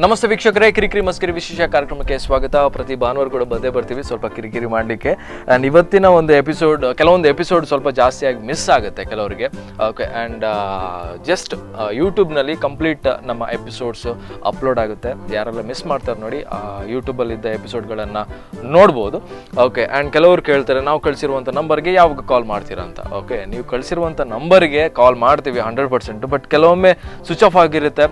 ನಮಸ್ತೆ ವೀಕ್ಷಕರೇ, ಕಿರಿಕಿರಿ ಮಸ್ಕಿರಿ ವಿಶೇಷ ಕಾರ್ಯಕ್ರಮಕ್ಕೆ ಸ್ವಾಗತ. ಪ್ರತಿ ಭಾನುವಾರ ಕೂಡ ಬಂದೇ ಬರ್ತೀವಿ ಸ್ವಲ್ಪ ಕಿರಿಕಿರಿ ಮಾಡಲಿಕ್ಕೆ. ಆ್ಯಂಡ್ ಇವತ್ತಿನ ಒಂದು ಎಪಿಸೋಡ್, ಕೆಲವೊಂದು ಎಪಿಸೋಡ್ ಸ್ವಲ್ಪ ಜಾಸ್ತಿಯಾಗಿ ಮಿಸ್ ಆಗುತ್ತೆ ಕೆಲವರಿಗೆ. Okay, and just ಯೂಟ್ಯೂಬ್ನಲ್ಲಿ ಕಂಪ್ಲೀಟ್ ನಮ್ಮ ಎಪಿಸೋಡ್ಸು ಅಪ್ಲೋಡ್ ಆಗುತ್ತೆ. ಯಾರೆಲ್ಲ ಮಿಸ್ ಮಾಡ್ತಾರೆ ನೋಡಿ, ಯೂಟ್ಯೂಬಲ್ಲಿದ್ದ ಎಪಿಸೋಡ್ಗಳನ್ನು ನೋಡ್ಬೋದು. ಓಕೆ, ಆ್ಯಂಡ್ ಕೆಲವರು ಕೇಳ್ತಾರೆ ನಾವು ಕಳಿಸಿರುವಂಥ ನಂಬರ್ಗೆ ಯಾವಾಗ ಕಾಲ್ ಮಾಡ್ತೀರಾ ಅಂತ. ಓಕೆ, ನೀವು ಕಳಿಸಿರುವಂಥ ನಂಬರ್ಗೆ ಕಾಲ್ ಮಾಡ್ತೀವಿ 100%. ಬಟ್ ಕೆಲವೊಮ್ಮೆ ಸ್ವಿಚ್ ಆಫ್ ಆಗಿರುತ್ತೆ,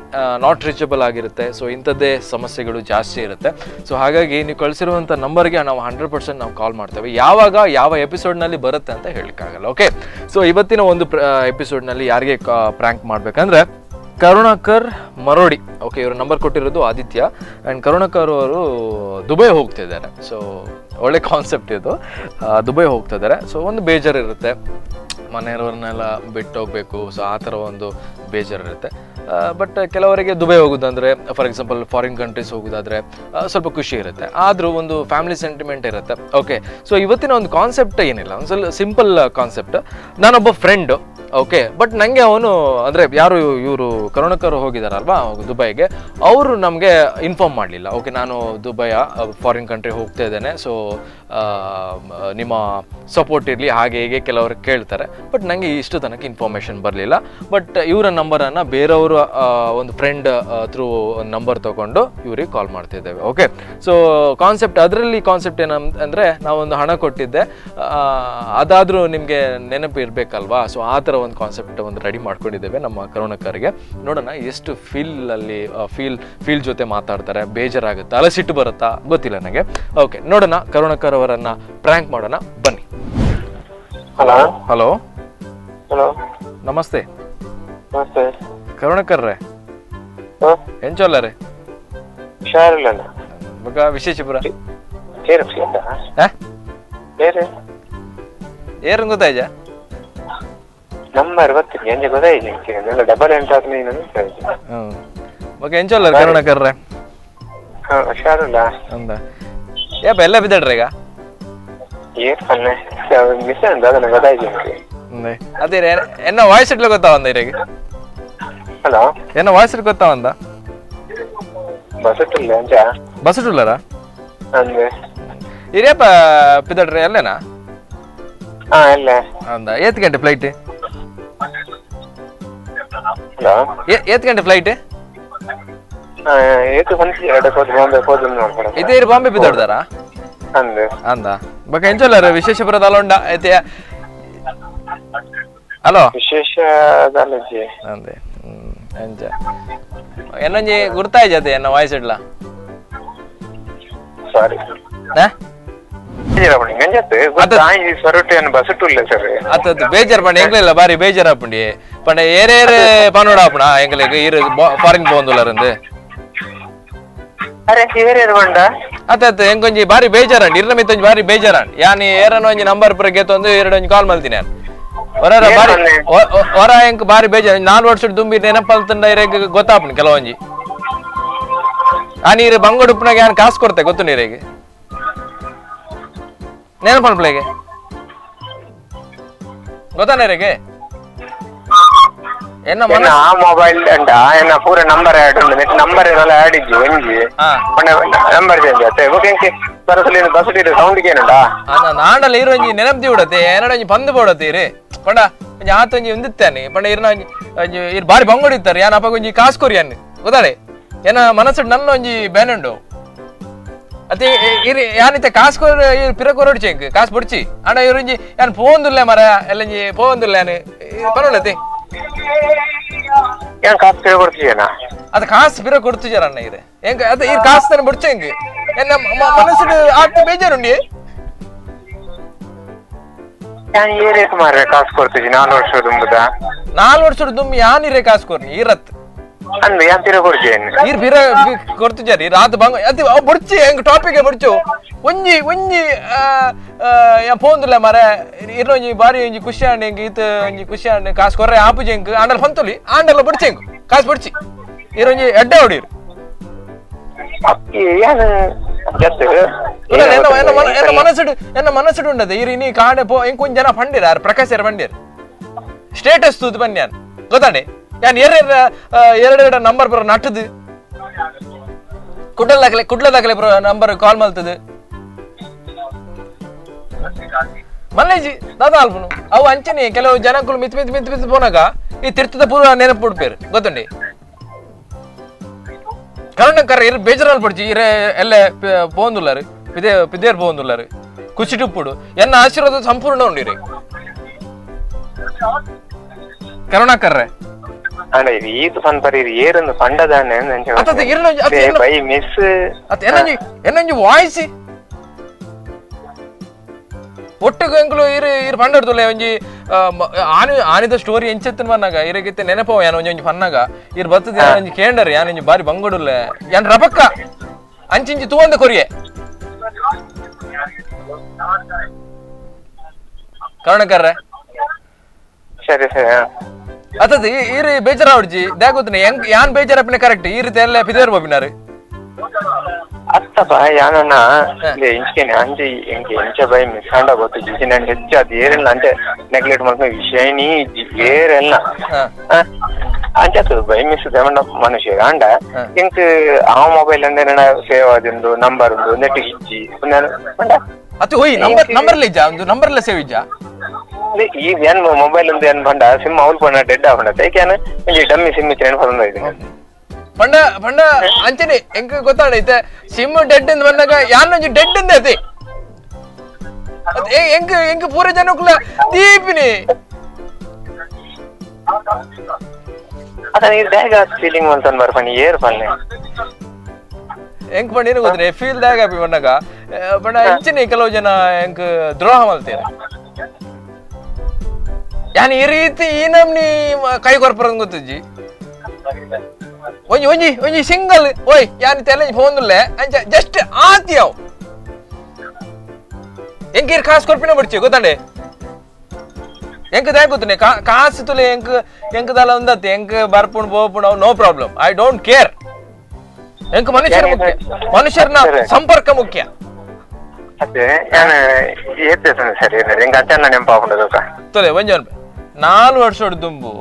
not reachable ಆಗಿರುತ್ತೆ. ಸೊ ಇಂಥದ್ದೇ ಸಮಸ್ಯೆಗಳು ಜಾಸ್ತಿ ಇರುತ್ತೆ. ಸೊ ಹಾಗಾಗಿ ನೀವು ಕಳಿಸಿರುವಂಥ ನಂಬರ್ಗೆ ನಾವು 100% ನಾವು ಕಾಲ್ ಮಾಡ್ತೇವೆ. ಯಾವಾಗ ಯಾವ ಎಪಿಸೋಡ್ನಲ್ಲಿ ಬರುತ್ತೆ ಅಂತ ಹೇಳಲಿಕ್ಕಾಗಲ್ಲ. ಓಕೆ, ಸೊ ಇವತ್ತಿನ ಒಂದು ಎಪಿಸೋಡ್ನಲ್ಲಿ ಯಾರಿಗೆ ಪ್ರ್ಯಾಂಕ್ ಮಾಡಬೇಕಂದ್ರೆ ಕರುಣಾಕರ್ ಮರೋಡಿ. ಓಕೆ, ಇವರು ನಂಬರ್ ಕೊಟ್ಟಿರೋದು ಆದಿತ್ಯ. ಆ್ಯಂಡ್ ಕರುಣಾಕರ್ ಅವರು ದುಬೈ ಹೋಗ್ತಿದ್ದಾರೆ. ಸೊ ಒಳ್ಳೆ ಕಾನ್ಸೆಪ್ಟ್ ಇದು. ದುಬೈ ಹೋಗ್ತಿದ್ದಾರೆ. ಸೊ ಒಂದು ಬೇಜಾರಿರುತ್ತೆ, ಮನೆಯವ್ರನ್ನೆಲ್ಲ ಬಿಟ್ಟು ಹೋಗಬೇಕು. ಸೊ ಆ ಥರ ಒಂದು ಬೇಜಾರಿರುತ್ತೆ. ಬಟ್ ಕೆಲವರಿಗೆ ದುಬೈ ಹೋಗೋದಂದರೆ, for example foreign countries ಹೋಗೋದಾದರೆ ಸ್ವಲ್ಪ ಖುಷಿ ಇರುತ್ತೆ. ಆದರೂ ಒಂದು ಫ್ಯಾಮಿಲಿ ಸೆಂಟಿಮೆಂಟ್ ಇರುತ್ತೆ. ಓಕೆ, ಸೊ ಇವತ್ತಿನ ಒಂದು ಕಾನ್ಸೆಪ್ಟ್ ಏನಿಲ್ಲ, ಒಂದು ಸ್ವಲ್ಪ ಸಿಂಪಲ್ ಕಾನ್ಸೆಪ್ಟ್. ನಾನೊಬ್ಬ friend. Okay, but ನನಗೆ ಅವನು ಅಂದರೆ ಯಾರು ಇವರು ಕರುಣಾಕರ್ ಹೋಗಿದಾರಲ್ವಾ ದುಬೈಗೆ, ಅವರು ನಮಗೆ ಇನ್ಫಾರ್ಮ್ ಮಾಡಲಿಲ್ಲ. ಓಕೆ, ನಾನು ದುಬೈಯ ಫಾರಿನ್ ಕಂಟ್ರಿ ಹೋಗ್ತಾ ಇದ್ದೇನೆ, ಸೊ ನಿಮ್ಮ ಸಪೋರ್ಟ್ ಇರಲಿ ಹಾಗೆ ಹೀಗೆ ಕೆಲವರು ಕೇಳ್ತಾರೆ. ಬಟ್ ನನಗೆ ಇಷ್ಟು ತನಕ ಇನ್ಫಾರ್ಮೇಷನ್ ಬರಲಿಲ್ಲ. ಬಟ್ ಇವರ ನಂಬರನ್ನು ಬೇರೆಯವರು ಒಂದು friend through number ತೊಗೊಂಡು ಇವ್ರಿಗೆ ಕಾಲ್ ಮಾಡ್ತಿದ್ದೇವೆ. Okay, so concept ಅದರಲ್ಲಿ ಕಾನ್ಸೆಪ್ಟ್ ಏನಂದರೆ, ನಾವೊಂದು ಹಣ ಕೊಟ್ಟಿದ್ದೆ, ಅದಾದರೂ ನಿಮಗೆ ನೆನಪು ಇರಬೇಕಲ್ವಾ. ಸೊ ಆ ಥರ ಒಂದು ಕಾನ್ಸೆಪ್ಟ್ ಒಂದು ರೆಡಿ ಮಾಡ್ಕೊಂಡಿದ್ದೇವೆ ನಮ್ಮ ಕರುಣಾಕರ್ಗೆ. ನೋಡೋಣ ಎಷ್ಟು ಫೀಲಲ್ಲಿ ಫೀಲ್ ಜೊತೆ ಮಾತಾಡ್ತಾರೆ, ಬೇಜಾರಾಗುತ್ತಾ ಅಲ್ಲ ಸಿಟ್ಟು ಬರುತ್ತಾ ಗೊತ್ತಿಲ್ಲ ನನಗೆ. ಓಕೆ, ನೋಡೋಣ, ಕರುಣಾಕರ್ ಅವರನ್ನು ಪ್ರ್ಯಾಂಕ್ ಮಾಡೋಣ ಬನ್ನಿ. Hello hello hello, namaste. Namaste Karunakar ರೇ, ಎಂಚೊಲ್ಲ ರೇ? ಹುಷಾರಿಲ್ಲ. ಬೊಕ ವಿಶೇಷಪುರ ಏರ್ ಗೊತ್ತಾಯ್ಜಾ? ನಂಬರ್ ಗೊತ್ತಿಲ್ಲ, ಎಂಜ ಗೊತ್ತಾಯ್ತು, ಡಬಲ್ ಎಂಟು ಬೊಕ ಎಂಚೊಲ್ಲ ಕರುಣಾಕರ್ ರೇ? ಹುಷಾರಿಲ್ಲ. ಅಂದ ಏಪ ಎಲ್ಲ ಬಿದ್ದಾಡ್ರಿ ಈಗ? ಮಿಸ್ ಅಂತ ಅದನ್ನ ಗೊತ್ತಾಯ್ತು. ಅದೇ ಎನ್ನ ವಾಯ್ಸ್ ಇಟ್ಲು ಗೊತ್ತಾ ಒಂದ ಇರೆಗೆ? ಹಲೋ, ಎನ್ನ ವಾಯ್ಸ್ it ಗೊತ್ತಾ ಒಂದ? ಬಸಟುಲ್ಲ ಅಂಚ ಬಸಟುಲ್ಲರ ಅಂದೆ ಇರೇಪ ಪಿದಡ್ರಿ ಅಲ್ಲೇನಾ? ಹಾ ಅಲ್ಲೇ. ಅಂದ ಏತ್ ಗಂಟೆ ಫ್ಲೈಟ್? ಹಲೋ, ಏತ್ ಗಂಟೆ ಫ್ಲೈಟ್? ಏತು ಇದೇ ಇರು ಬಾಂಬೆ ಬಿದ್ದಾಡ್ದಾರ ಅಂದೆ ಅಂದ. ಬಕ ಎಂಚೊಲ್ಲಾರ ವಿಶೇಷ ಬರೋದು ಅಲ್ಲೊಂಡ ಐತೆ? ಹಲೋ, ವಿಶೇಷ ಅಂದೆ ಅಂಚ ಎನ್ನೊಂಜಿ ಗುರ್ತಾಯ್ಜತೆ ಎನ್ನ ವಾಯ್ಸ್ ಇಡ್ಲ? ಸಾರಿ ಅತ್ತ ಬೇಜಾರ್ ಪಂಡ ಎಂಗ್ಲಿಲ್ಲ, ಬಾರಿ ಬೇಜಾರಾಪುಂಡಿ ಪಂಡ ಏರೇರೆ ಪನೋಡ ಆಪುಣ ಎಂಗ್ಲಿಗ್ ಇರು ಫಾರಿನ್ ಪೋಂದುಲ್ಲರಂದು. ಅತ್ತ ಅತ್ತ ಎಂಕೊಂಜಿ ಬಾರಿ ಬೇಜಾರಂಡ್ ಇರ್ನ ಮಿತ್ತೊಂಜಿ ಬಾರಿ ಬೇಜಾರಂಡ್ ಯಾನಿ ಏರನ ಒಂಜಿ ನಂಬರ್ ಪುರ ಗೆತ್ತೊಂದು ಎರಡು ಒಂಜಿ ಕಾಲ್ ಮಲ್ತೀನಿ ಯಾನ್ ಹೊರ ಬಾರಿ ಹೊರ ಎಂಕ್ ಬಾರಿ ಬೇಜಾರ್. 4 ವರ್ಷ ದುಂಬಿ ನೆನಪಲ್ತಂಡ ಇರೆಗ್ ಗೊತ್ತಾಪುಂಡು ಕೆಲವೊಂಜಿ. ಆ ನೀರು ಬಂಗೋಡುಪ್ಪನಾಗ ಯಾನ್ ಕಾಸು ಕೊಡ್ತೆ ಗೊತ್ತು ನೀರಿಗೆ ನೆನಪಲ್ಪ್ಲೆಗೆ ಗೊತ್ತಾ ನೀರಿಗೆ? ಎನ್ನ ಆ ಮೊಬೈಲ್ ಅಂಡ ಎನ್ನ ಪೂರ ನಂಬರ್ ಆಡ್ ಉಂಡು, ನಂಬರ್ ಎಲ್ಲ ಆಡ್ ಇಜ್ಜಿ ಒಂಜಿ ನಂಬರ್ ಚೇಂಜ್ ಆತೆ. ಬೊಕ ಬರಸಲಿ ಬಸ್ ಸೌಂಡ್ ಏನುಂಡ ನಾಂಡಲ ಇರು ಒಂಜಿ ನೆನಪು ಉಡತೆ ಏನಡ ಒಂಜಿ ಪಂದು ಬೋಡತೆ ಇರು ಪಂಡ ಒಂಜಿ ಆತ ಒಂಜಿ ಒಂದಿತ್ತಾನೆ ಪಂಡ ಇರ್ನ ಒಂಜಿ ಒಂಜಿ ಇರು ಬಾರಿ ಬಂಗೋಡಿತ್ತಾರೆ ಯಾನ್ ಅಪ್ಪ ಒಂಜಿ ಕಾಸು ಕೊರಿ ಅನ್ನು ಗೊತ್ತಾಳೆ ಏನ ಮನಸ್ಸು ನನ್ನ ಒಂಜಿ ಬೇನುಂಡು ಅತ್ತೆ ಇರು ಯಾನಿತ್ತೆ ಕಾಸು ಕೊರ್ ಇರು ಪಿರ ಕೊರೊಡ್ಚಿ ಎಂಕ್ ಕಾಸು ಬೊಡ್ಚಿ ಅಣ್ಣ ಇರು ಒಂಜಿ ಯಾನ್ ಪೋಂದುಲ್ಲೆ ಮರ ಎಲ್ಲ ಒಂಜಿ ಪೋಂದುಲ್ಲೆ ಯಾನ್ ಪರೊಳತೆ ಏನ್ ಕಾಸು ಪಿರ ಕೊಡ್ತೀಯನಾ? ಅದು ಕಾಸು ಪಿರ ಕೊಡ್ತಿಜಾರ ಅಣ್ಣ ಇದೆ ಎಂಕ್ ಅದ ಈ ಕಾಸು ತಾನೆ ಬೊಡ್ಚಿ ಎಂಕ್ ಎನ್ನ ಮನಸ್ಸು ಆತ ಬೇಜಾರುಂಡಿ. ಯಾನ್ ಏರೇಕ್ ಮಾರ್ರೆ ಕಾಸು ಕೊಡ್ತಿದ್ದಿ 4 ವರ್ಷ ದುಂಬುದ? 4 ವರ್ಷ ದುಂಬಿ ಯಾನ್ ಇರೇ ಕಾಸು ಕೊರ್ನಿ ಇರತ್ ಅಂದ್ ಯಾನ್ ಪಿರ ಕೊಡ್ತೇನೆ ಇರ್ ಪಿರ ಕೊಡ್ತಿಜಾರಿ ರಾತ್ ಬಂಗ ಅತಿ ಅವ್ ಬೊಡ್ಚಿ ಎಂಕ್ ಟಾಪಿಕ್ ಬೊಡ್ಚು ಒಂಜಿ ಒಂಜಿ ಯಾನ್ ಪೋಂದುಲ್ಲ ಮರ ಇರ್ನ ಒಂಜಿ ಬಾರಿ ಒಂಜಿ ಖುಷಿ ಆಂಡ್ ಎಂಕ್ ಈತ ಒಂಜಿ ಖುಷಿ ಆಂಡ್ ಕಾಸು ಕೊರ್ರೆ ಆಪುಜಿ ಎಂಕ್ ಆಂಡಲ ಪಂತೊಲಿ ಆಂಡಲ ಬೊಡ್ಚಿ ಎಂಕ್ ಕಾಸು ಬೊಡ್ಚಿ ಇರೊಂಜಿ ಎಡ್ಡೆ ಹೊಡೀರು. ಮನಸ್ಸುಡು ಎನ್ನ ಮನಸ್ಸುಡು ಉಂಡದೆ ಇರು ನೀ ಕಾಡೆ ಪೋ ಎಂಕ್ ಒಂಜಿ ಜನ ಪಂಡಿರ ಆರ್ ಪ್ರಕಾಶ್ ಪಂಡಿರ್ ಸ್ಟೇಟಸ್ ತೂದು ಬನ್ನಿ ಯಾನ್ ಗೊತ್ತಾಂಡೆ ಯಾನ್ ಎರಡೆರಡು ನಂಬರ್ ಬರೋ ನಟ್ಟದು ಕುಡ್ಲದಾಗಲೆ ಕುಡ್ಲದಾಗಲೆ ನಂಬರ್ ಕಾಲ್ ಮಲ್ತದೆ ಮಲ್ಲೇಜಿ ದಾದಾ ಅಲ್ಪನು ಅವು ಅಂಚನೆ ಕೆಲವು ಜನಗಳು ಮಿತ್ ಮಿತ್ ಮಿತ್ ಮಿತ್ ಪೋನಾಗ ಈ ತಿರ್ತದ ಪೂರ್ವ ನೆನಪು ಉಡ್ಪೇರು ಗೊತ್ತುಂಡಿ ಕರುಣಕರ ಇರು ಬೇಜಾರಲ್ಲಿ ಪಡ್ಚಿ ಇರೇ ಎಲ್ಲ ಪೋಂದುಲ್ಲಾರು ಪಿದೆ ಪಿದೇರ್ ಪೋಂದುಲ್ಲಾರು ಕುಚಿಟುಪ್ಪುಡು ಎನ್ನ ಆಶೀರ್ವಾದ ಸಂಪೂರ್ಣ ಉಂಡಿರಿ ಕರುಣಾಕರ್ರೆ ಅಣ್ಣ ಇದು ಈತ್ ಪನ್ಪರ್ ಇರು ಏರೊಂದು ಪಂಡದಾನೆ ಬೈ ಮಿಸ್ ಅತ್ತ ಎನ್ನೊಂಜಿ ಎನ್ನೊಂಜಿ ವಾಯ್ಸ್ ಒಟ್ಟಿಗೆ ಎಂಕುಲು ಇರು ಇರು ಪಂಡ ಒಂಜಿ ಆನಿ ಆನಿದ ಸ್ಟೋರಿ ಎಂಚೆತ್ತನ್ ಬನ್ನಾಗ ಇರಗಿತ್ತೆ ನೆನಪವ ಯಾನ್ ಒಂಜಿ ಒಂಜಿ ಪನ್ನಾಗ ಇರು ಬತ್ತದ ಒಂಜಿ ಕೇಂಡರ್ ಯಾನ್ ಒಂಜಿ ಬಾರಿ ಬಂಗಡುಲ್ಲೆ ಯಾನ್ ರಬಕ್ಕ ಅಂಚಿಂಚಿ ತೂವಂದ ಕೊರಿಯೆ ಕರುಣಕರ್ರೆ ಸರಿ ಸರಿ ಅತ್ತದ ಈರಿ ಬೇಜಾರಾವಡ್ಜಿ ದ್ಯಾಗೊತ್ತನೆ ಹೆಂಗ್ ಯಾನ್ ಬೇಜಾರಪ್ಪನೆ ಕರೆಕ್ಟ್ ಈ ರೀತಿ ಎಲ್ಲ ಪಿದೇರ್ ಬೋಪಿನಾರು ಅತ್ತಪ್ಪ ಯಾನಣ್ಣ ಇಂಚೇನೆ ಅಂಚೆ ಎಂಕೆ ಎಂಚ ಬೈ ಮಿಸ್ ಆಂಡ ಗೊತ್ತು ಜಿಜಿ ನಾನು ಹೆಚ್ಚು ಅದು ಏರೆಲ್ಲ ಅಂಚೆ ನೆಗ್ಲೆಕ್ಟ್ ಮಾಡ್ಕೊಂಡು ವಿಷಯನಿ ಏರೆಲ್ಲ ಅಂಚೆ ಅದು ಬೈ ಮಿಸ್ ದೇವಣ್ಣ ಮನುಷ್ಯ ಅಂಡ ಎಂಕ್ ಆ ಮೊಬೈಲ್ ಅಂದ್ರೆ ಸೇವ್ ಆದಿಂದು ನಂಬರ್ ಉಂಡು ನೆಟ್ ಇಜ್ಜಿ ಪಂಡ ಅತ್ತೆ ಓಯ್ ನಂಬರ್ ನಂಬರ್ ಇಜ್ಜಾ ಒಂದು ನಂಬರ್ ಎಲ್ಲ ಸೇವ್ ಇಜ್ಜಾ ಈ ಏನ್ ಮೊಬೈಲ್ ಒಂದು ಏನ್ ಪಂಡ ಸಿಮ್ ಅವಲ್ ಪಂಡ ಡೆಡ್ ಆಪಂಡ ತೈಕ್ಯಾನ ಒಂಜಿ ಡಮ್ಮಿ ಸಿಮ್ ಇತ್ತು ಪಂಡ ಇದು ಪಂಡ ಪಂಡ ಅಂಚನೆ ಎಂಕ್ ಗೊತ್ತಾಡೈತೆ ಸಿಮ್ ಡೆಡ್ ಅಂತ ಬಂದಾಗ ಯಾನ್ ಒಂಜಿ ಡೆಡ್ ಅಂದೆ ಅದೇ ಎಂಕ್ ಎಂಕ್ ಪೂರ ಜನಕ್ಕುಲ ದೀಪಿನಿ ಅದ ನೀರ್ ದ್ಯಾಗ ಫೀಲಿಂಗ್ ಮಂತನ್ ಬರ್ಪಣಿ ಏರ್ ಪನ್ನೆ ಎಂಕ್ ಪಂಡ ಏನು ಗೊತ್ತೇ ಫೀಲ್ ದ್ಯಾಗ ಆಪಿ ಬಂದಾಗ ಪಂಡ ಅಂಚನೆ ಕೆಲವು ಜನ ಎಂಕ್ ದ್ರೋಹ ಮಲ್ತೇನೆ ಯಾನ್ ಈ ರೀತಿ ಈ ನಮ್ನಿ ಕೈ ಕೊರ್ಪರಂಗ್ ಗೊತ್ತಿಜ್ಜಿ ಒಂಜಿ ಒಂಜಿ ಒಂಜಿ ಸಿಂಗಲ್ ಓಯ್ ಯಾನ್ ತೆಲೆ ಫೋನ್ ಅಂಚ ಜಸ್ಟ್ ಆತಿಯವ್ ಎಂಕ್ ಇರ್ ಕಾಸು ಕೊರ್ಪಿನ ಬಿಡ್ಚಿ ಗೊತ್ತಾಂಡೆ ಎಂಕ್ ದಾಯ ಗೊತ್ತನೆ ಕಾಸು ತುಲೆ ಎಂಕ್ ಎಂಕ್ ದಾಲ ಒಂದತ್ತೆ ಎಂಕ್ ಬರ್ಪುಣ್ ಬೋಪುಣ್ ಅವ್ no problem I don't care ಎಂಕ್ ಮನುಷ್ಯರ ಮುಖ್ಯ ಮನುಷ್ಯರನ ಸಂಪರ್ಕ ಮುಖ್ಯ ಅದೇ ಯಾನ್ ಏತ್ ಸರಿ ಎಂಕ್ ಅಚ್ಚನ್ನ ನೆನಪಾಪುಂಡು ತೊಲೆ ಒಂಜಿ 4 ವರ್ಷ ದುಂಬು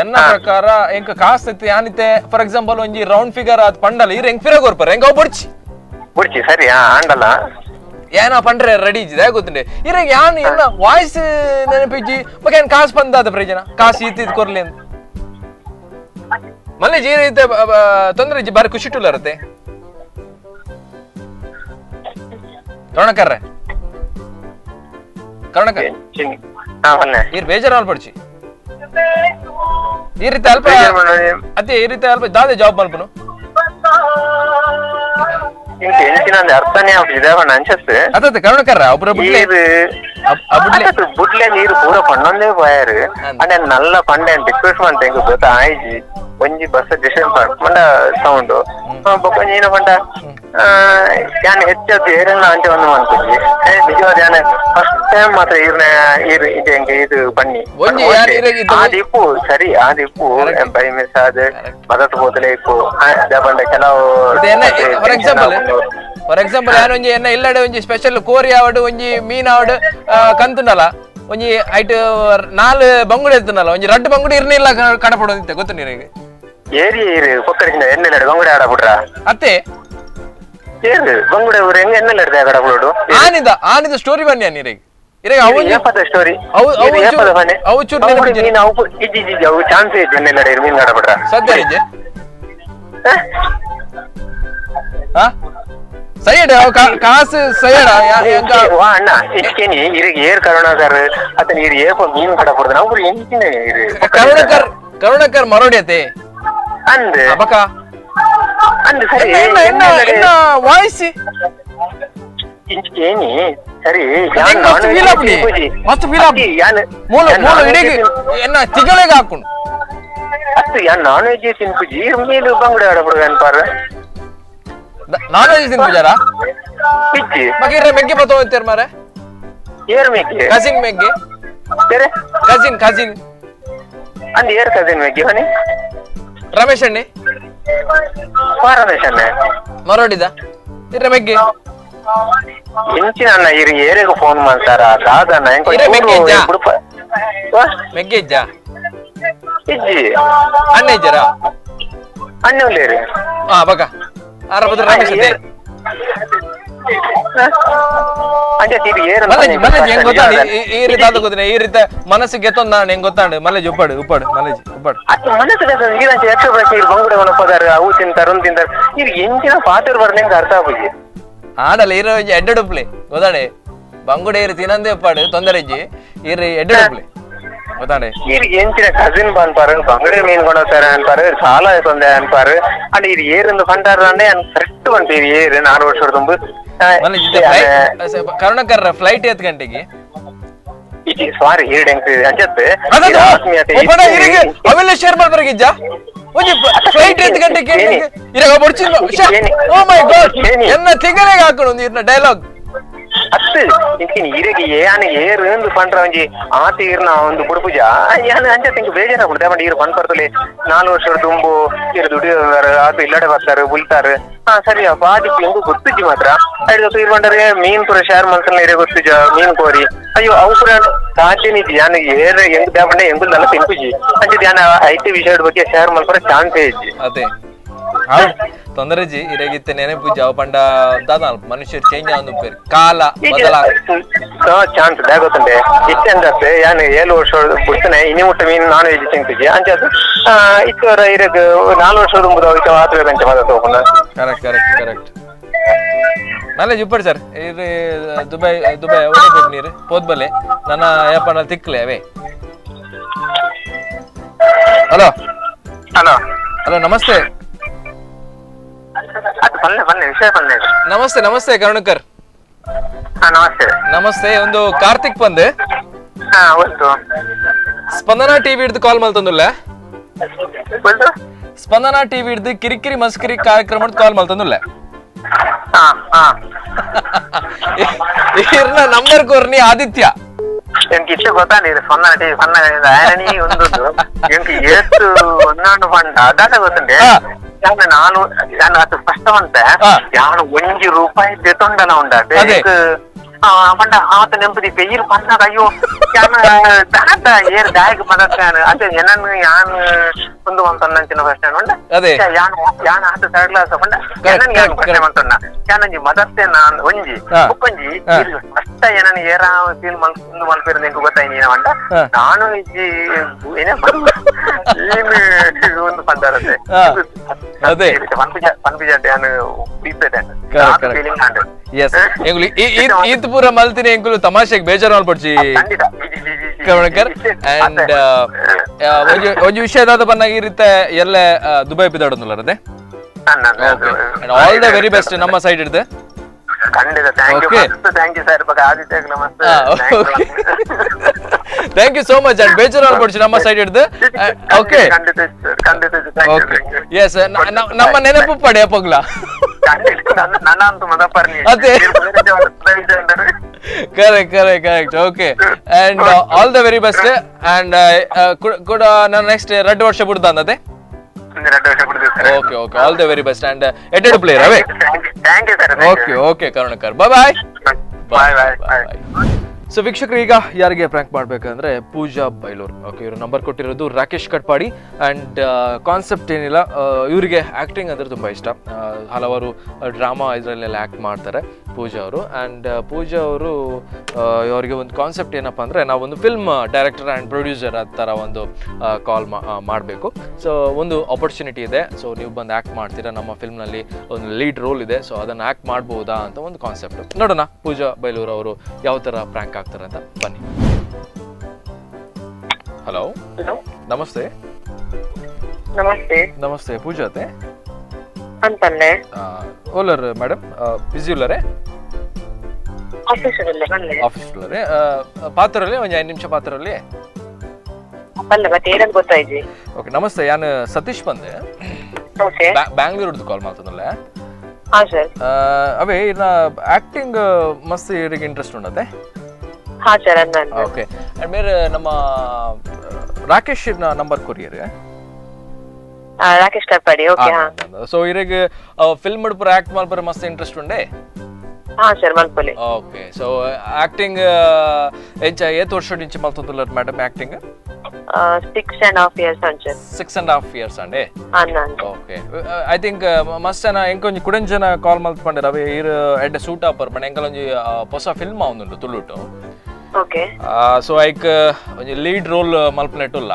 ಎನ್ನ ಪ್ರಕಾರ ಎಂಕ್ ಕಾಸು ಯಾನಿತೆ ಫಾರ್ ಎಕ್ಸಾಂಪಲ್ ಒಂಜಿ ರೌಂಡ್ ಫಿಗರ್ ಆದ್ ಪಂಡಲ ಇರ್ ಎಂಕ್ ಫಿರ ಕೊರ್ಪರ್ ಎಂಕ್ ಅವು ಬುಡ್ಚಿ ಬುಡ್ಚಿ ಸರಿ ಆಂಡಲ ಏನ ಪಂಡ್ರೆ ರೆಡಿ ಇಜ್ಜಿದೆ ಗೊತ್ತುಂಡೆ ಇರ ಯಾನ್ ಎನ್ನ ವಾಯ್ಸ್ ನೆನಪಿಜ್ಜಿ ಬೊಕ ಏನ್ ಕಾಸು ಪಂದಾದ ಪ್ರಯೋಜನ ಕಾಸು ಈತ್ ಇದ್ ಕೊರ್ಲಿ ಅಂತ ಮಲ್ಲೆ ಜೀರ ಇತ್ತೆ ತೊಂದರೆ ಇಜ್ಜಿ ಬಾರಿ ಖುಷಿ ಇರುತ್ತೆ ಕರುಣಕರ್ರೆ ಕರುಣಕರ್ ಇರ್ ಬೇಜಾರು ಪಡ್ಚಿ ಈ ರೀತಿ ಅಲ್ಪ ಅದೇ ಈ ರೀತಿ ಅಲ್ಪ ದಾದೆ ಜಾಬ್ ಮಲ್ಪನು ಅರ್ಥನೇ ಅನ್ಸತ್ತೆ ಅದೇ ಕರುಣಕರ್ರ ಒಬ್ರು ಬುಡ್ಲೆ ನೀರು ಪೂರ ಪಣ್ಣೊಂದೇ ಪೋಯಾರು ಅಂಡ್ ನಲ್ಲ ಪಂಡೆ ರಿಕ್ವೆಸ್ಟ್ ಮಂತ ಎಂಕ್ ಗೊತ್ತ ಆಯ್ಜಿ ಒಂಜಿ ಬಸ್ ಡಿಸೆಂಡ್ ಪಂಡ ಸೌಂಡ್ ಬೊಕ್ಕ ಏನ ಪಂಡ ಯಾನ್ ಹೆಚ್ಚು ಏರೆಲ್ಲ ಅಂಚೆ ಒಂದು ಮಂತುಜಿ ನಿಜವಾದ ಯಾನ್ ಫಸ್ಟ್ ಟೈಮ್ ಮಾತ್ರ ಈರ್ನ ಈರ್ ಇದು ಎಂಕ್ ಇದು ಬನ್ನಿ ಆದಿಪ್ಪು ಸರಿ ಆದಿಪ್ಪು ಬೈ ಮಿಸ್ ಆದ್ ಮದತ್ ಬೋದಲೆ ಇಪ್ಪು ಪಂಡ ಕೆಲವು ಫಾರ್ ಎಕ್ಸಾಂಪಲ್ ಯಾನ್ ಒಂಜಿ ಎನ್ನ ಇಲ್ಲಡೆ ಒಂಜಿ ಸ್ಪೆಷಲ್ ಕೋರಿ ಆವಡ್ ಒಂಜಿ ಮೀನ್ ಆವಡ್ ಕಂತುಂಡಲ ಒಂಜಿ ಐಟ್ 4 ಬಂಗುಡೆ ಇತ್ತುಂಡಲ ಒಂಜಿ 2 ಬಂಗುಡೆ ಇರ್ನಿಲ್ಲ ಕಡಪಡೋದಿತ್ತೆ ಗೊತ್ತು ನೀರಿಗೆ ಏರಿ ಏರಿ ಕೊಕ್ಕರಿಸಿಂದ ಎಣ್ಣೆಲ್ಲಡೆ ಬಂಗುಡೆ ಆಡ ಬಿಡ್ರ ಅತ್ತೆ ಏರು ಬಂಗುಡೆ ಊರು ಹೆಂಗ ಎಣ್ಣೆಲ್ಲಡೆ ಆಡ ಬಿಡೋಡು ಆನಿದ ಆನಿದ ಸ್ಟೋರಿ ಬನ್ನಿ ನೀರಿಗೆ ಇರಗ ಅವು ಏಪದ ಸ್ಟೋರಿ ಅವು ಅವು ಏಪದ ಬನ್ನಿ ಅವು ಚೂರು ನೆನಪಿಜ್ಜಿ ಮೀನು ಅವು ಇಜ್ಜಿ ಇಜ್ಜಿ ಅವು ಚಾನ್ಸ್ ಇಜ್ಜಿ ಎಣ್ಣೆಲ್ಲಡೆ ಮೀನು ಆಡ ಬಿಡ್ರ ಸದ್ಯ ಇಜ್ಜಿ ಹಾ ಸೈಡ್ ಕಾಸು ಸೈಡ್ ವಾ ಅಣ್ಣ ಇಚ್ಕೇನಿ ಇರಿಗೆ ಏರ್ ಕರುಣಾಕರ್ ಅತನ ಇರು ಏಪ ಮೀನು ಕಡ ಕೊಡ್ತಾನೆ ಅವ್ರು ಎಂಚಿನ ಇರು ಕರುಣಾಕರ್ ಕರುಣಾಕರ್ ಮರೋಡಿ ಅತೆ ಅಂದ್ ಅಬಕ ಅಂದ್ ಸರಿ ಎನ್ನ ಎನ್ನ ವಾಯ್ಸ್ ಇಂಚ್ಕೇನಿ ಸರಿ ಯಾನ್ ಮಸ್ತ್ ಫೀಲ್ ಆಪುನಿ ಮಸ್ತ್ ಫೀಲ್ ಆಪುನಿ ಯಾನ್ ಮೂಲ ಮೂಲ ಇಡೀ ಎನ್ನ ತಿಗಳೆಗೆ ಹಾಕೊಂಡು ಅತ್ತು ಯಾನ್ ನಾನ್ ವೆಜ್ ತಿನ್ಪುಜಿ ಮೀನು ಬಂಗುಡೆ ಆಡ ಬಿಡುವ ಅನ್ಪಾರ ನಾನ್ ವೆಜ್ ತಿನ್ಪುಜಾರಾ ಇಜ್ಜಿ ಮಗಿರ್ರೆ ಮೆಗ್ಗಿ ಬತ್ತೋ ಅಂತೀರ್ ಮಾರೆ ಏರ್ ಮೆಗ್ಗಿ ಕಸಿನ್ ಮೆಗ್ಗಿ ಬೇರೆ ಕಸಿನ್ ಕಸಿನ್ ಅಂದ್ ಏರ್ ಕಸಿನ್ ಮೆಗ್ಗಿ ಹೊನಿ ರಮೇಶ್ ಅಣ್ಣೆ ವಾ ರಮೇಶ್ ಅಣ್ಣೆ ಮರೋಡಿದ ಇರ್ರೆ ಮೆಗ್ಗಿ ಇಂಚಿನ ಅಣ್ಣ ಇರು ಏರಿಗ ಫೋನ್ ಮಾಡ್ತಾರ ದಾದಣ್ಣ ಇರೆ ಮೆಗ್ಗಿ ಇಜ್ಜಾ ಮೆಗ್ಗಿ ಇಜ್ಜಾ ಇಜ್ಜಿ ಅಣ್ಣ ಇಜ್ಜಾರಾ ಅಣ್ಣ ಉಲ್ಲೇರಿ ಹಾ ಬಕ ಆರ ಬದ್ರ ರಮೇಶ್ ಅದೇ ಮಲ್ಲೇಜ್ ಹೆಂಗ್ ಗೊತ್ತಾಂಡ್ ಈ ರೀತಿ ಅದು ಗೊತ್ತಿನ ಈ ರೀತಿ ಮನಸ್ಸಿಗೆ ಎತ್ತೊಂದು ನಾನು ಹೆಂಗ್ ಗೊತ್ತಾಂಡ್ ಮಲ್ಲೇಜ್ ಉಪ್ಪಾಡು ಉಪ್ಪಾಡು ಮಲ್ಲೇಜ್ ಉಪ್ಪಾಡು ಮನಸ್ಸು ಯಕ್ಷ ಭಾಷೆ ಬಂಗುಡೆ ಒಣಪದಾರ ಅವು ತಿಂತಾರ ಒಂದು ತಿಂತಾರ ಇದು ಎಂಚಿನ ಪಾತ್ರ ಬರ್ಲಿ ಅರ್ಥ ಆಗುಜಿ ಆಡಲ್ಲ ಇರೋ ಎಡ್ಡೆಡುಪ್ಲೆ ಗೊತ್ತಾಡೆ ಬಂಗುಡೆ ಇರು ತಿನ್ನಂದೇ ಉಪ್ಪಾಡು ತೊಂದರೆ ಇಜ್ಜಿ ಇರು ಎಡ್ಡೆಡುಪ್ಲೆ ಗೊತ್ತಾಡೆ ಇರ್ ಎಂಚಿನ ಕಸಿನ್ ಪನ್ಪಾರು ಬಂಗುಡೆ ಮೀನ್ ಕೊಡೋತಾರೆ ಅನ್ಪಾರು ಸಾಲ ತೊಂದೆ ಅನ್ಪಾರು ಅಂಡ್ ಇದು ಏರಿಂದು ಪಂಟಾರ ಅಂದ್ರೆ ಕರೆಕ್ಟ್ ಬಂತು ಇದು ಏರು 4 ವರ್ಷ ತುಂಬು ಕರುಣಕರ್ ಫ್ಲೈಟ್ ಎತ್ ಗಂಟೆಗೆ ಸಾರಿ ಏಳು ಅಂಚತ್ತೆ ಅವೆಲ್ಲ ಶೇರ್ ಮಾಡ್ಬಾರ ಒಂಜಿ ಫ್ಲೈಟ್ ಎತ್ ಗಂಟೆಗೆ ಇರಾಗ ಓ ಮೈ ಗಾಡ್ ಎನ್ನ ತಿಂಗನೆಗೆ ಹಾಕೊಂಡು ಒಂದು ಇರ್ನ ಡೈಲಾಗ್ ಅತ್ತು ಇಂಕಿನ ಇರಗೆ ಯಾನ ಏರು ಪಂಡ್ರ ಒಂಜಿ ಆತ ಇರ್ನ ಒಂದು ಬುಡುಪುಜ ಯಾನ ಅಂಚ ಇಂಕ್ ಬೇಜಾರಾಗ್ಬಿಡುತ್ತೆ ಬಟ್ ಇರು ಪನ್ಪರ್ತಲೆ 4 ವರ್ಷ ತುಂಬು ಇರು ದುಡಿಯೋದಾರ ಆತ ಇಲ್ಲಡೆ ಬರ್ತಾರೆ ಬುಲ್ತಾರೆ. ಹಾ ಸರಿ ಅಪ್ಪ ಆದಿಪ್ಪು ಎಂಗು ಗೊತ್ತುಜ್ಜಿ ಮಾತ್ರ ಐದು ಇರು ಪಂಡರೆ ಮೀನ್ ಪೂರ ಶೇರ್ ಮನ್ಸನ್ನ ಇರೇ ಗೊತ್ತುಜ ಮೀನ್ ಕೋರಿ ಅಯ್ಯೋ ಅವು ಪೂರ ಸಾಧ್ಯನಿಜ್ಜಿ ಯಾನ ಏರ್ ಎಂಗ್ ದ್ಯಾಪಂಡೆ ಎಂಗು ನಲ್ಲ ತಿನ್ಪುಜಿ ಅಂಚ ಯಾನ IT ವಿಷಯದ ಬಗ್ಗೆ ಶೇರ್ ಮಲ್ಪರ ಚಾನ್ಸ್ ಇಜ್ಜಿ. ಅದೇ ತೊಂದರೆ ಜಿ ಇರಗಿತ್ತೆ ನೆನಪು ಜಾವ ಪಂಡ ದಾದ ಮನುಷ್ಯರು ಚೇಂಜ್ ಆವೊಂದು ಉಪ್ಪೇರು ಕಾಲ ಬದಲಾಗ ಚಾನ್ಸ್ ಗೊತ್ತುಂಡೆ ಇತ್ತೆ ಅಂದತ್ತೆ ಯಾನ್ 7 ವರ್ಷ ಬುಡ್ತನೆ ಇನಿ ಮುಟ್ಟ ಮೀನ್ ನಾನ್ ವೆಜ್ ತಿಂತಿಜಿ ಅಂಚ ಇತ್ತವರ ಇರಗ್ 4 ವರ್ಷ ದುಂಬುದ ಆತ್ವೆ ಅಂಚ ಮಾತ ತೋಪುನ. Correct correct correct knowledge ಉಪ್ಪಡ್ sir ಇರು ದುಬೈ ದುಬೈ ಅವರೇ ಪೋಪ್ ನೀರು ಪೋದ್ಬಲೆ ನನ್ನ ಯಪ್ಪನ ತಿಕ್ಲೆ ಅವೇ. Hello hello hello namaste. Namaste namaste ಕರುಣಕರ್. Namaste namaste. ಒಂದು ಕಾರ್ತಿಕ್ ಬಂದೆ ಸ್ಪಂದನಾ ಟಿವಿ ಹಿಡ್ದು ಕಾಲ್ ಮಲ್ತಂದುಲ್ಲ ಸ್ಪಂದನಾ ಟಿವಿ ಹಿಡ್ದು ಕಿರಿಕಿರಿ ಮಸ್ಕಿರಿ ಕಾರ್ಯಕ್ರಮ ಕಾಲ್ ಮಲ್ತಂದುಲ್ಲ ಇರ್ನ ನಂಬರ್ ಕೋರ್ನಿ ಆದಿತ್ಯ ಎಂಕ್ ಗೊತ್ತಾಂಡಿ ಸ್ಪಂದನ ಟಿವಿ ಸ್ಪಂದನ ಒಂದು ಎಂಕ್ ಏತು ಒಂದಾಂಡು ಪಂಡ ಅದಾದ ಗೊತ್ತುಂಡೆ ನಾನು ನಾನು ಅದು ಸ್ಪಷ್ಟ ಬಂತೆ ಯಾನು 1 ರೂಪಾಯಿ ದೆತೊಂಡನ ಉಂಡ ಪಂಡ ಆತ ನೆಂಪದಿ ಪೆಯ್ಯಿರು ಪಂದಾಗ ಅಯ್ಯೋ ಯಾನ ದಾದ ಏರ್ ದಾಯಕ ಪದತ್ತಾನು ಅದೇ ಏನನ್ನು ಯಾನ್ ಒಂದು ಮಂತೊಂದಂಚಿನ ಪ್ರಶ್ನೆ ಉಂಡ ಯಾನ್ ಯಾನ್ ಆತ ಥರ್ಡ್ ಕ್ಲಾಸ್ ಪಂಡ ಏನನ್ ಯಾನ್ ಪ್ರಶ್ನೆ ಮಂತೊಂಡ ಯಾನಂಜಿ ಮದತ್ತೆ ನಾನ್ ಒಂಜಿ ಬುಕ್ಕೊಂಜಿ ಸ್ಪಷ್ಟ ಏನನ್ ಏರ ಫೀಲ್ ಮಲ್ ಒಂದು ಮಲ್ಪೇರು ಎಂಕು ಗೊತ್ತಾಯ್ನಿ ಪಂಡ ನಾನು ಇಜ್ಜಿ ಏನೇ ಏನು ಒಂದು ಪಂಡರತೆ ಅದೇ ಪನ್ಪಿಜಾಟೆ ಯಾನು ಇಪ್ಪೆದೆ ಫೀಲಿಂಗ್ ಆಂಡ್. ಎಸ್ ಎಂಗುಲಿ ಈತ್ ಪೂರ ಮಲ್ತಿನಿ ಎಂಗುಲು ತಮಾಷೆಗೆ ಬೇಜಾರು ಮಲ್ಪೊಡ್ಚಿ ಕರುಣಕರ್. ಅಂಡ್ ಒಂಜಿ ವಿಷಯ ದಾದ ಬನ್ನಾಗ ಈ ರೀತಿ ಎಲ್ಲ ದುಬೈ ಬಿದಾಡೊಂದುಲ್ಲ ಅದೇ. And all the very best ನಮ್ಮ ಸೈಡ್ ಹಿಡ್ದು. ಖಂಡಿತ thank you thank you sir ಬಗ್ಗೆ Aditya namaste. Thank you so much and ಬೇಜಾರು ಮಲ್ಪೊಡ್ಚಿ ನಮ್ಮ ಸೈಡ್ ಹಿಡ್ದು. ಓಕೆ ಖಂಡಿತ ಖಂಡಿತ ಓಕೆ ಎಸ್ ನಮ್ಮ ನೆನಪು ಪಡೆ ಪಗ್ಲ ಅದೇ correct correct correct. Okay and all the very best and ಕೂಡ ನಾನು ನೆಕ್ಸ್ಟ್ 2 ವರ್ಷ ಬಿಡ್ದ ಅಂದತೆ. Okay okay all the very best and aided player ಅವೇ. Thank you sir. Okay okay Karunakar bye bye bye bye. So ವೀಕ್ಷಕರು ಈಗ ಯಾರಿಗೆ prank ಮಾಡಬೇಕಂದ್ರೆ ಪೂಜಾ Bailur. Okay ಇವರು number ಕೊಟ್ಟಿರೋದು ರಾಕೇಶ್ ಕಟ್ಪಾಡಿ. ಆ್ಯಂಡ್ ಕಾನ್ಸೆಪ್ಟ್ ಏನಿಲ್ಲ, ಇವರಿಗೆ ಆ್ಯಕ್ಟಿಂಗ್ ಅಂದರೆ ತುಂಬ ಇಷ್ಟ. ಹಲವಾರು ಡ್ರಾಮಾ ಇದರಲ್ಲೆಲ್ಲ ಆ್ಯಕ್ಟ್ ಮಾಡ್ತಾರೆ ಪೂಜಾ ಅವರು. ಆ್ಯಂಡ್ ಪೂಜಾ ಅವರು ಅವರಿಗೆ ಒಂದು ಕಾನ್ಸೆಪ್ಟ್ ಏನಪ್ಪ ಅಂದರೆ ನಾವೊಂದು film director and producer ಆ ಥರ ಒಂದು ಕಾಲ್ ಮಾಡಬೇಕು. ಸೊ ಒಂದು ಆಪರ್ಚುನಿಟಿ ಇದೆ, ಸೊ ನೀವು ಬಂದು ಆ್ಯಕ್ಟ್ ಮಾಡ್ತೀರಾ, ನಮ್ಮ ಫಿಲ್ಮ್ನಲ್ಲಿ ಒಂದು ಲೀಡ್ ರೋಲ್ ಇದೆ, ಸೊ ಅದನ್ನು ಆ್ಯಕ್ಟ್ ಮಾಡ್ಬೋದಾ ಅಂತ ಒಂದು ಕಾನ್ಸೆಪ್ಟ್. ನೋಡೋಣ ಪೂಜಾ ಬೈಲೂರ್ ಅವರು ಯಾವ ಥರ ಪ್ರ್ಯಾಂಕ್ ಆಗ್ತಾರೆ ಅಂತ. ಬನ್ನಿ. ಹಲೋ ನಮಸ್ತೆ. ನಮಸ್ತೆ. ನಮಸ್ತೆ ಪೂಜಾ ಅತ್ತೆ ಅಂತಲ್ಲೇ ಓಲರ್ ಮೇಡಮ್ ಬಿಸಿ ಉಲ್ಲರೆ ಆಫೀಸ್ ಆಫೀಸ್ ಉಲ್ಲರೆ ಪಾತ್ರರಲ್ಲಿ ಒಂದು 5 ನಿಮಿಷ ಪಾತ್ರರಲ್ಲಿ ಅಲ್ಲ ಮತ್ತೆ ಏನಂತ ಗೊತ್ತಾಯ್ತು. ಓಕೆ ನಮಸ್ತೆ, ಯಾನು ಸತೀಶ್ ಬಂದೆ ಓಕೆ ಬ್ಯಾಂಗ್ಳೂರ್ದು ಕಾಲ್ ಮಾಡ್ತದಲ್ಲ. ಹಾ ಸರ್. ಅವೇ ಇನ್ನ ಆಕ್ಟಿಂಗ್ ಮಸ್ತ್ ಇವರಿಗೆ ಇಂಟ್ರೆಸ್ಟ್ ಉಂಡತೆ. ಹಾ sir. Okay and ಮೇರೆ ನಮ್ಮ Rakesh number courier Rakesh Katpadi. Okay ಹಾ. ಸೊ ಇವರಿಗೆ ಫಿಲ್ಮ್ ಪೂರ ಆಕ್ಟ್ ಮಲ್ಪರೆ ಮಸ್ತ್ ಇಂಟ್ರೆಸ್ಟ್ ಉಂಡೆ. ಹಾ ಸರ್ ಮಲ್ಪಲೆ. Okay so acting ಎಂಚ ಏತ್ ವರ್ಷ ಇಂಚ ಮಲ್ತೊಂದುಲ್ಲರ್ ಮೇಡಮ್ ಆಕ್ಟಿಂಗ್? 6.5 years ಅಂಚೆ. 6.5 years ಅಂಡೆ. Okay, I think ಮಸ್ತ್ ಜನ ಎಂಕೊಂಜಿ ಕುಡಂಜನ ಕಾಲ್ ಮಲ್ತ್ಪಂಡೆರ್ ಅವೆ ಇರ್ ಎಡ್ಡೆ ಸೂಟ್ ಆಪರ್ ಪಂಡ ಎಂಕಲೊಂಜಿ ಪೊಸ ಫಿಲ್ಮ್ ಆವೊಂದುಂಡು ತುಳುಟು. ಓಕೆ. ಸೊ ಐಕ್ ಒಂಜಿ ಲೀಡ್ ರೋಲ್ ಮಲ್ಪನೆಟ್ಟುಲ್ಲ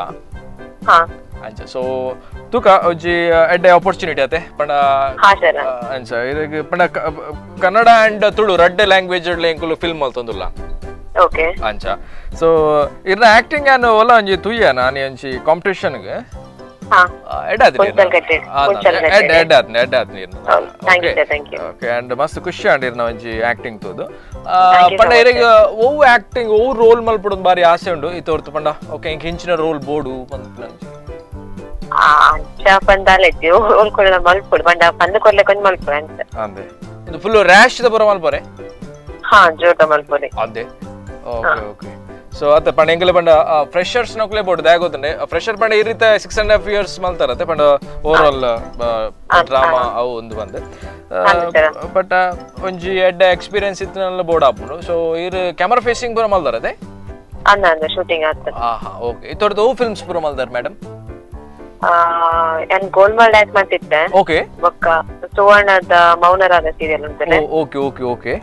ಅಂಚ. ಸೊ ತುಕ ಒಂಜಿ ಎಡ್ಡೆ ಆಪರ್ಚುನಿಟಿ ಅತೆ ಪಂಡ ಅಂಚ ಇರೆಗ್ ಪಂಡ ಕನ್ನಡ ಅಂಡ್ ತುಳು ರಡ್ಡೆ ಲ್ಯಾಂಗ್ವೇಜ್ ಎಂಕುಲು ಫಿಲ್ಮ್ ಮಲ್ತೊಂದುಲ್ಲ. ಓಕೆ. ಅಂಚ ಸೊ ಇರ್ನ ಆಕ್ಟಿಂಗ್ ಅನ್ನು ಒಲ ಒಂಜಿ ತುಯ್ಯ ನಾನಿ ಒಂಜಿ ಕಾಂಪಿಟಿಷನ್ ಗೆ ಮಸ್ತ್ ಖುಷಿ ಆಂಡ್ ಇರ್ನ ಒಂಜಿ ಆಕ್ಟಿಂಗ್ ತೂದು ಪಂಡ ಇರೆಗ್ ಒವು ಆಕ್ಟಿಂಗ್ ಒವು ರೋಲ್ ಮಲ್ಪೊಡು ಬಾರಿ ಆಸೆ ಉಂಡು ಈ ತೋರ್ತು ಪಂಡ ಓಕೆ ಇಂಕ್ ಹಿಂಚಿನ ರೋಲ್ ಬೋಡು ಪಂದ್ ಅಂಚ ಪಂದಾಲೆಜ್ಜಿ ಓಲ್ ಕೊರ್ಲ ಮಲ್ಪೊಡು ಪಂಡ ಪಂದ್ ಕೊರ್ಲೆ ಕೊಂಚ ಮಲ್ಪೊಡು ಅಂಚ ಅಂದೆ ಇದು ಫುಲ್ ರ್ಯಾಶ್ the ಪೂರ ಮಲ್ಪೊರೆ. ಹಾ ಜೋಟ ಮಲ್ಪೊರೆ ಅಂದೆ. Okay okay. So ಅತ್ತ ಪಂಡ ಎಂಕಲೆ ಪಂಡ ಫ್ರೆಶರ್ಸ್ ನಕಲೆ ಬೋಡು ದಾಗೋತಂಡೆ ಫ್ರೆಶರ್ ಪಂಡ ಈ ರೀತಿ 6.5 years ಮಲ್ತಾರತ್ತೆ ಪಂಡ over all drama ಅವು ಒಂದು ಬಂದೆ ಬಟ್ ಒಂಜಿ ಎಡ್ಡೆ ಎಕ್ಸ್ಪೀರಿಯನ್ಸ್ ಇತ್ತನಲ್ಲ ಬೋರ್ಡ್ ಆಪುಂಡು. ಸೊ ಇರ್ ಕ್ಯಾಮರಾ ಫೇಸಿಂಗ್ ಪೂರ ಮಲ್ತಾರತ್ತೆ ಅಂದ ಅಂದ ಶೂಟಿಂಗ್ ಆತ. ಹಾ ಹಾ ಓಕೆ. ಇತೊರ್ದು ಓ ಫಿಲ್ಮ್ಸ್ ಪೂರ ಮಲ್ತಾರ ಮೇಡಮ್? ನಾನು ಗೋಲ್ಮಾಲ್ ಡ್ಯಾನ್ಸ್ ಮಾಡ್ತಿದ್ದೆ. ಓಕೆ. ಬೊಕ್ಕ ಸುವರ್ಣದ ಮೌನರಾಗ ಸೀರಿಯಲ್ ಉಂಟಲ್ಲ. Okay okay okay.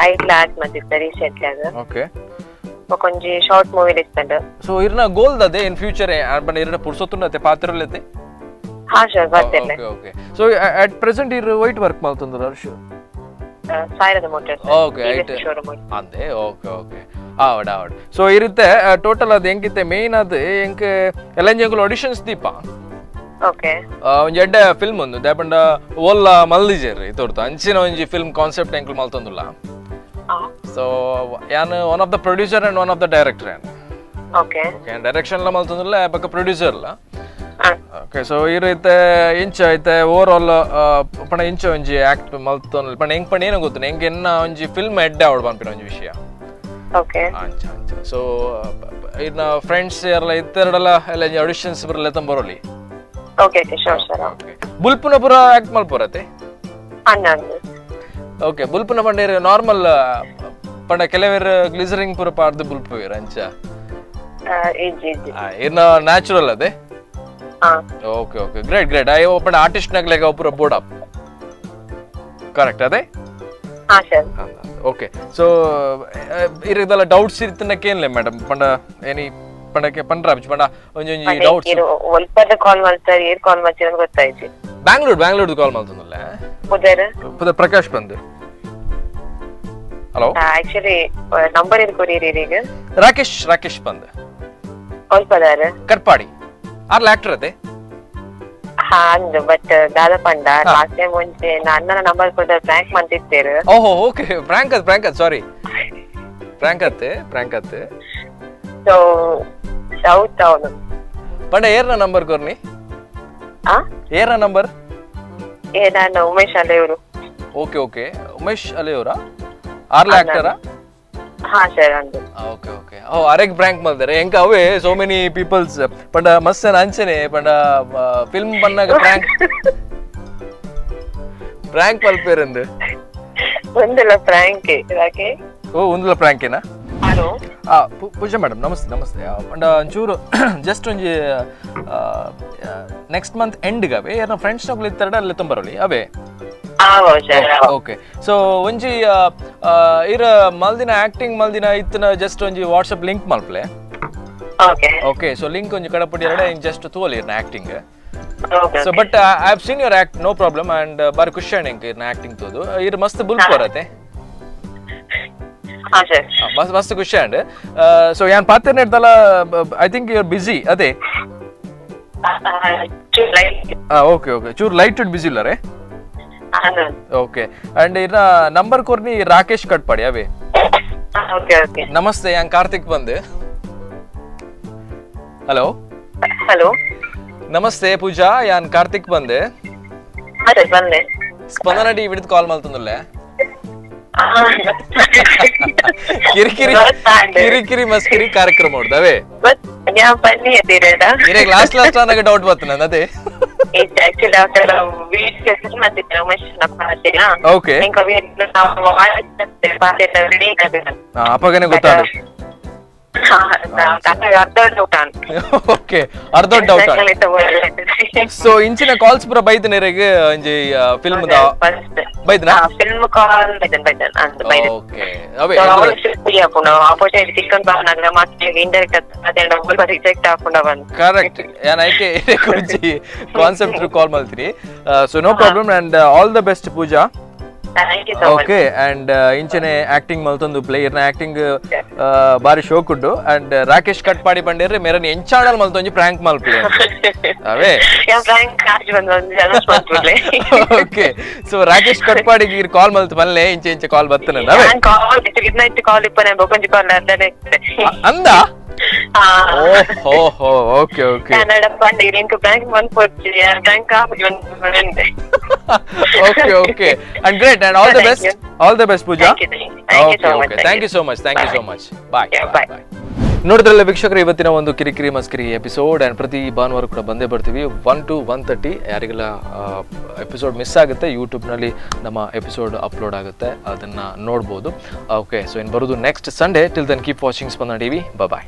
ಐಟ್ಲ act ಮಾಡ್ತಿದ್ದೆ ರೀಸೆಂಟ್ಲಿ ಅದು. ಓಕೆ. ಒಂಜಿ ಶಾರ್ಟ್ ಮೂವಿ ಇತ್ತಂಡ. ಸೊ ಇರ್ನ ಗೋಲ್ ದದೆ ಇನ್ ಫ್ಯೂಚರ್ ಪಂಡ ಇರ್ನ ಪುರ್ಸೊತ್ತುಂಡತೆ ಪಾತ್ರಲತೆ? ಹಾ ಸರ್ ಬರ್ತಿರ್ಲೆ. Okay okay. So at present ಇರ್ ವೈಟ್ ವರ್ಕ್ ಮಲ್ತೊಂದುಲ್ಲ ಹರ್ಷ? ಸಾವಿರದ motors. Okay right ಅಂದೆ. ಓಕೆ ಓಕೆ ಆವಡ್ ಆವಡ್. ಸೊ ಈ ರೀತಿ ಟೋಟಲ್ ಅದು ಎಂಕಿತ್ತೆ ಮೇನ್ ಅದು ಎಂಕ್ ಎಲ್ಲಂಜಿ ಆಡಿಷನ್ಸ್ ದೀಪ. ಓಕೆ. ಒಂಜಿ ಎಡ್ಡೆ ಫಿಲ್ಮ್ ಒಂದು ದಾಪಂಡ ಓಲ್ಲ ಮಲ್ದಿಜೆರ್ ಇತೊರ್ತು ಅಂಚಿನ ಒಂಜಿ ಫಿಲ್ಮ್ ಕಾನ್ಸೆಪ್ಟ್ ಎಂಕುಲು ಮಲ್ತೊಂದುಲ್ಲ. ಸೊ ಯಾನ್ one of the producer and one of the director ಯಾನ್. Okay okay. Direction ಲ ಮಲ್ತೊಂದುಲ್ಲ ಬೊಕ್ಕ ಪ್ರೊಡ್ಯೂಸರ್ ಲ. ಓಕೆ. ಸೊ ಈ ರೀತಿ ಇಂಚ ಐತೆ ಓವರ್ ಆಲ್ ಪಂಡ ಇಂಚ ಒಂಜಿ ಆಕ್ಟ್ ಮಲ್ತೊಂದು ಪಂಡ ಎಂಕ್ ಪಂಡ ಏನೋ ಗೊತ್ತು ಎಂಕ್ ಎನ್ನ ಒಂಜಿ ಫಿಲ್ಮ್ ಎಡ್ಡೆ ಆವಡ್ ಪನ್ಪಿನ ಒಂಜಿ ವಿಷಯ. ಓಕೆ. ಅಂಚ ಅಂಚ. ಸೊ ಇರ್ನ ಫ್ರೆಂಡ್ಸ್ ಯಾರಲ್ಲ ಇತ್ತೆರಡಲ್ಲ ಎಲ್ಲ ಆಡಿಷನ್ಸ್ ಬರಲ್ಲ ತಂಬರೋಲಿ. Okay okay sure sure. Okay. ಬುಲ್ಪುನ ಪುರ ಆಕ್ಟ್ ಮಲ್ಪೊರತೆ? ಅನ್ನ ಓಕೆ. ಬುಲ್ಪುನ ಪಂಡೇರ್ ನಾರ್ಮಲ್ ಪಂಡ ಕೆಲವೇರ್ ಗ್ಲಿಸರಿಂಗ್ ಪುರ ಪಾಡ್ದು ಬುಲ್ಪುವೇರ್ ಅಂಚ ಇರ್ನ ನ್ಯಾಚುರಲ್ ಅದೇ. Okay okay great great. I ಪಂಡ ಆರ್ಟಿಸ್ಟ್ ನಗ್ಲೆಗ ಪುರ board up correct ಅದೇ? ಹಾ sir. Okay. So ಇರದಲ್ಲ doubts ಇರ್ತನಕೇನ್ಲೆ madam ಪಂಡ ಎನಿ ಪಂಡಕ್ಕೆ ಪಂಡ್ರಾಬ್ಜ್ ಪಂಡ ಒಂಜಿ ಒಂಜಿ ಡೌಟ್ಸ್ ಒಲ್ಪದ ಕಾಲ್ ಮಾಡ್ತಾರೆ ಏರ್ ಕಾಲ್ ಮಾಡ್ತೀರ ಅಂತ ಗೊತ್ತಾಯ್ತು. ಬ್ಯಾಂಗ್ಳೂರ್ ಬ್ಯಾಂಗ್ಳೂರ್ ಕಾಲ್ ಮಾಡ್ತನಲ್ಲ ಪುದರ್ ಪುದರ್ ಪ್ರಕಾಶ್ ಬಂದು. Hello. Actually number ಇರ್ ಕೊರಿರಿ ಈಗ ರಾಕೇಶ್ ರಾಕೇಶ್ ಬಂದು ಒಲ್ಪದಾರ ಕಟ್ಪಾಡಿ ಆರ್ಲ ಆಕ್ಟರ್ ಅದೇ. ಹಾ ಅಂದು ಬಟ್ ದಾದ ಪಂಡ ಲಾಸ್ಟ್ ಟೈಮ್ ಮುಂಚೆ ಅಣ್ಣನ ನಂಬರ್ ಕೊಟ್ಟ ಪ್ರ್ಯಾಂಕ್ ಮಾಡ್ತಿತ್ತೇರು. ಓಹೋ ಓಕೆ. ಪ್ರ್ಯಾಂಕ್ ಅದು ಪ್ರ್ಯಾಂಕ್ ಅದು ಸಾರಿ ಪ್ರ್ಯಾಂಕ್ ಅತ್ತೆ ಪ್ರ್ಯಾಂಕ್ ಅತ್ತೆ. ಸೊ ಡೌಟ್ ಅವನು ಪಂಡ ಏರ್ನ ನಂಬರ್ ಕೊರ್ನಿ? ಆ ಏರ್ನ ನಂಬರ್? ಏ ನಾನು ಉಮೇಶ್ ಅಲೆಯವರು. ಓಕೆ ಓಕೆ ಉಮೇಶ್ ಅಲೆಯವರಾ? ಆರ್ಲ ಆಕ್ಟರಾ? ಹಾ ಸರ್ ಅಂದು. Okay okay. ಓ ಅರೆಗ್ ಪ್ರ್ಯಾಂಕ್ ಮಾಡ್ತಾರೆ ಎಂಕ ಅವೇ so many people's ಪಂಡ ಮಸ್ತ್ ಅಂಚನೆ ಪಂಡ ಫಿಲ್ಮ್ ಬನ್ನಾಗ ಪ್ರ್ಯಾಂಕ್ ಪ್ರ್ಯಾಂಕ್ ಮಲ್ಪೇರಂದು ಒಂದಲ್ಲ ಪ್ರ್ಯಾಂಕ್ ಯಾಕೆ? ಓ ಒಂದಲ್ಲ ಪ್ರ್ಯಾಂಕೇನಾ? ಹಲೋ. ಪೂಜಾ ಮೇಡಮ್ ನಮಸ್ತೆ ನಮಸ್ತೆ. ಪಂಡ ಒಂಚೂರು ಜಸ್ಟ್ ಒಂಜಿ ನೆಕ್ಸ್ಟ್ ಮಂತ್ ಎಂಡ್ಗೆ ಅವೇ ಯಾರ ಫ್ರೆಂಡ್ಸ್ ನಕುಲು ಇತ್ತೆರಡ ಅಲ್ಲಿ ತುಂಬರಲಿ ಅವೇ. ಓಕೆ. ಸೊ ಒಂಜಿ ಇರ ಮಲ್ದಿನ ಆಕ್ಟಿಂಗ್ ಮಲ್ದಿನ ಇತ್ತನ ಜಸ್ಟ್ ಒಂಜಿ ವಾಟ್ಸ್ಆಪ್ ಲಿಂಕ್ ಮಲ್ಪಲೆ. Okay okay. So link ಒಂಜಿ ಕಡಪಡಿ ಎರಡ ಜಸ್ಟ್ ತೂವಲಿ ಇರ್ನ acting. So but I have seen your act no problem and ಬಾರಿ ಖುಷಿ ಆಂಡ್ ಎಂಕ್ ಇರ್ನ ಆಕ್ಟಿಂಗ್ ತೂದು ಇರ್ ಮಸ್ತ್ ಬುಲ್ಪ್ ಬರತ್ತೆ. ಹಾ ಸರ್ ಮಸ್ತ್ ಮಸ್ತ್ ಖುಷಿ ಆಂಡ್. ಸೊ ಯಾನ್ ಪಾತೆರ್ನೆಡ್ದಲ್ಲ I think you are busy ಅದೇ? Okay okay. ಚೂರು ಲೈಟ್ ಬಿಸಿ ಇಲ್ಲ ರೇ? ಓಕೆ. ಅಂಡ್ ಇರ್ನ ನಂಬರ್ ಕೊರ್ನಿ ರಾಕೇಶ್ ಕಟ್ಪಾಡಿ ಅವೇ. Okay okay. ನಮಸ್ತೆ ಯಾನ್ ಕಾರ್ತಿಕ್ ಬಂದೆ. ಹಲೋ ಹಲೋ ನಮಸ್ತೆ ಪೂಜಾ ಯಾನ್ ಕಾರ್ತಿಕ್ ಬಂದೆ. ಬಂದೆ ಸ್ಪಂದನ ಟಿ ವಿಡಿದ್ ಕಾಲ್ ಮಲ್ತೊಂದುಲ್ಲೆ. ಕಿರಿಕಿರಿ ಕಿರಿಕಿರಿ ಮಸ್ಕಿರಿ ಕಾರ್ಯಕ್ರಮ ಹೊಡ್ದವೇ ಲಾಸ್ಟ್ ಲಾಸ್ಟ್ ನನಗೆ ಡೌಟ್ ಬರ್ತದೆ ನನ್ನ ಅದೇ. ಓಕೆ ಅಪ್ಪಗನೆ ಗೊತ್ತಾಡ. ಅರ್ಧ ಡೌಟ್. ಓಕೆ, ಅರ್ಧ ಡೌಟ್. ಸೊ ಇಂಚಿನ ಕಾಲ್ಸ್ ಪೂರ ಬೈದನೇರೆಗ್ ಒಂಜಿ ಫಿಲ್ಮ್ ದ ಬೈದನಾ? ಫಿಲ್ಮ್ ಕಾಲ್ ಬೈದನ್ ಬೈದನ್ ಅಂತ ಬೈದನ್. ಓಕೆ, ಅವೇ. ಆಪುಂಡು ಆಪರ್ಚುನಿಟಿ ಸಿಕ್ಕಂತ ಬಾನಾಗ ಮತ್ತೆ ಇಂಡೈರೆಕ್ಟ್ ಅದೇ ರಿಜೆಕ್ಟ್ ಆಪುಂಡ ಬಂದು. ಕರೆಕ್ಟ್, ಯಾನ್ ಐಕೆ ಒಂಜಿ concept call ಮಲ್ತಿನಿ. So no problem, and all the best, Pooja. Thank you so much. Okay, and ಇಂಚನೆ ಆಕ್ಟಿಂಗ್ ಮಲ್ತೊಂದು ಪ್ಲೇಯರ್ನ ಆಕ್ಟಿಂಗ್ ಬಾರಿ ಶೋಕ್ ಉಂಡು. ಅಂಡ್ ರಾಕೇಶ್ ಕಟ್ಪಾಡಿ ಪಂಡೇರ್ ಮೇರನ್ ಎಂಚಾಡಲ್ ಮಲ್ತೊಂಜಿ ಪ್ರಾಂಕ್ ಮಲ್ಪಲೆ ಅವೇ. ಯಾ, ಪ್ರಾಂಕ್ ಚಾರ್ಜ್ ಬಂದು ಒಂದು ಅನೌನ್ಸ್ ಮಾಡ್ಬಿಡ್ಲೆ. ಓಕೆ, ಸೊ ರಾಕೇಶ್ ಕಟ್ಪಾಡಿಗೆ ಈರ್ ಕಾಲ್ ಮಲ್ತು ಮಲ್ಲೆ, ಇಂಚೆ ಇಂಚೆ ಕಾಲ್ ಬತ್ತನ ಅವೇ. ನಾನು ಕಾಲ್ ಇದ್ನ ಕಾಲ್ ಇಪ್ಪನೆ ಬೊಕೊಂಜಿ ಕಾಲ್ ಅರ್ಧನೇ. ಅಂದ? ಓ ಹೋ, ಓಕೆ ಓಕೆ. ಕನ್ನಡ ಪಂಡ ಇಂಕ್ ಬ್ಯಾಂಕ್ ಬಂದ್ ಪೋಚಿ ಬ್ಯಾಂಕ್ ಆಪುಜಿ ಬಂದು. Okay okay, and great, and all the Thank best. you. All the best, Pooja. Thank you, thank you. Thank you okay so much. Okay, thank you so much, thank you so much, bye. Yeah, bye. ನೋಡಿದ್ರಲ್ಲ ವೀಕ್ಷಕರು, ಇವತ್ತಿನ ಒಂದು ಕಿರಿಕಿರಿ ಮಸ್ಕಿರಿ episode. And ಪ್ರತಿ ಭಾನುವಾರ ಕೂಡ ಬಂದೇ ಬರ್ತೀವಿ 1 to 1:30. ಯಾರಿಗೆಲ್ಲ ಎಪಿಸೋಡ್ ಮಿಸ್ ಆಗುತ್ತೆ, ಯೂಟ್ಯೂಬ್ನಲ್ಲಿ ನಮ್ಮ ಎಪಿಸೋಡ್ ಅಪ್ಲೋಡ್ ಆಗುತ್ತೆ, ಅದನ್ನು ನೋಡ್ಬೋದು. ಓಕೆ, ಸೊ ಇನ್ನು ಬರೋದು next Sunday. Till then, keep watching Spandana TV. Bye.